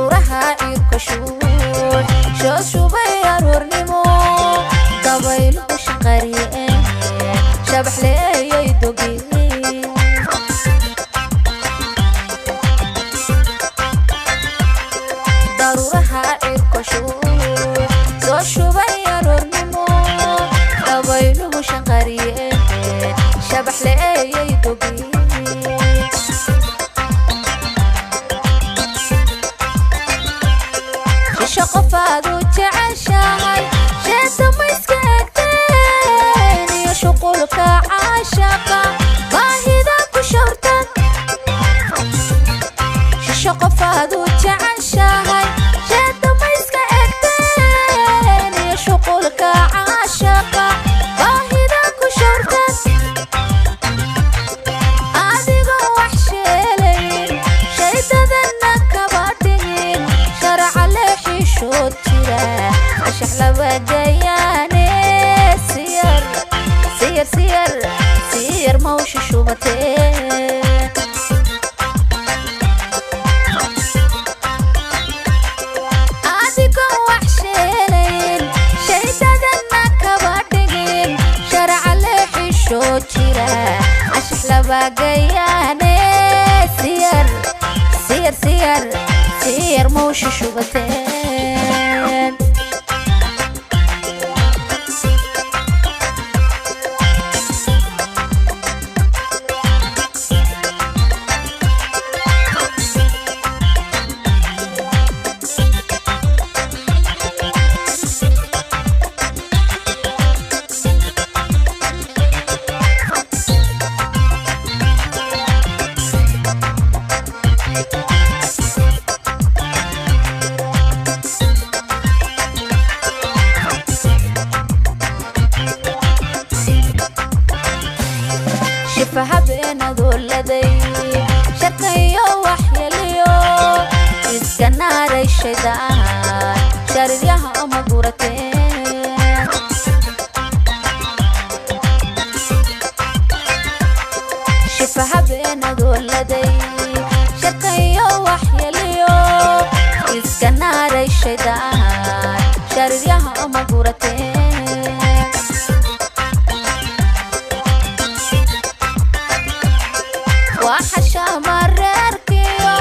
Daruuraha cirka shuuc soo shubay aroornimo, dabayluhu shaqariyeen shabaxleeyay dogi. Daruuraha cirka shuuc soo shubay aroornimo, dabayluhu shaqariyeen shabaxleeyay dogi. Shisha qofaad u jeceshahay sheeta ma iska egteen, iyo shuqulka caashaqa baahida ku shawrtan. Shisha qofaad u jeceshahay sheeta ma iska egteen, iyo shuqulka caashaqa baahida ku shawrtan. Adigoo wax sheelayn shaydadana kaba dhigin, sharaca leexishood jira cashax laba gayaane. Siyar siyar siyar siyar mawsha shubatee. Adigoo wax sheelayn shaydadana kaba dhigin, sharaca leexishood jira cashax laba gayaane. Siyar siyar siyar siyar mawsha shubateen. Shifa habeenadoo laday sharkayo waxyaliyo iska naaray shaydaan shariryaha ama gurateen. Shifa habeenadoo laday sharkayo waxyaliyo iska naaray shaydaan shariryaha ama gurateen. Waxasha mareerkiyo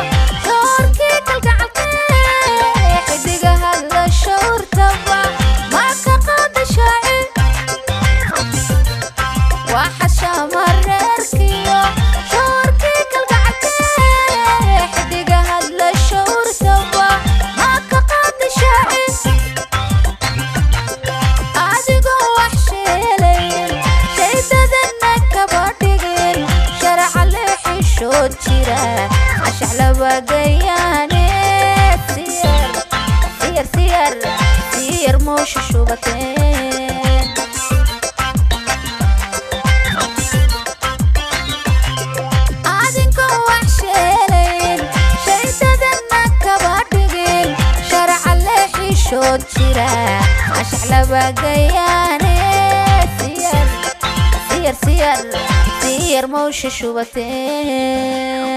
shoorkii kalgacalkee, xidiga hadla showrtaba ma ka qaada shaaci. Waxasha mareerkiyo shoorkii kalgacalkee, xidiga hadla showrtaba ma ka qaada shaaci. Adigoo wax sheelayn shaydadana kaba dhigin, sharaca leexishood jira cashax laba gayaane. Siyar siyar siyar siyar mawsha shubateen. Adinkoo wax sheelayn shaydadana kaba dhigin, sharaca leexishood jira cashax laba gayaane. Siyar siyar siyar siyar mawsha shubateen.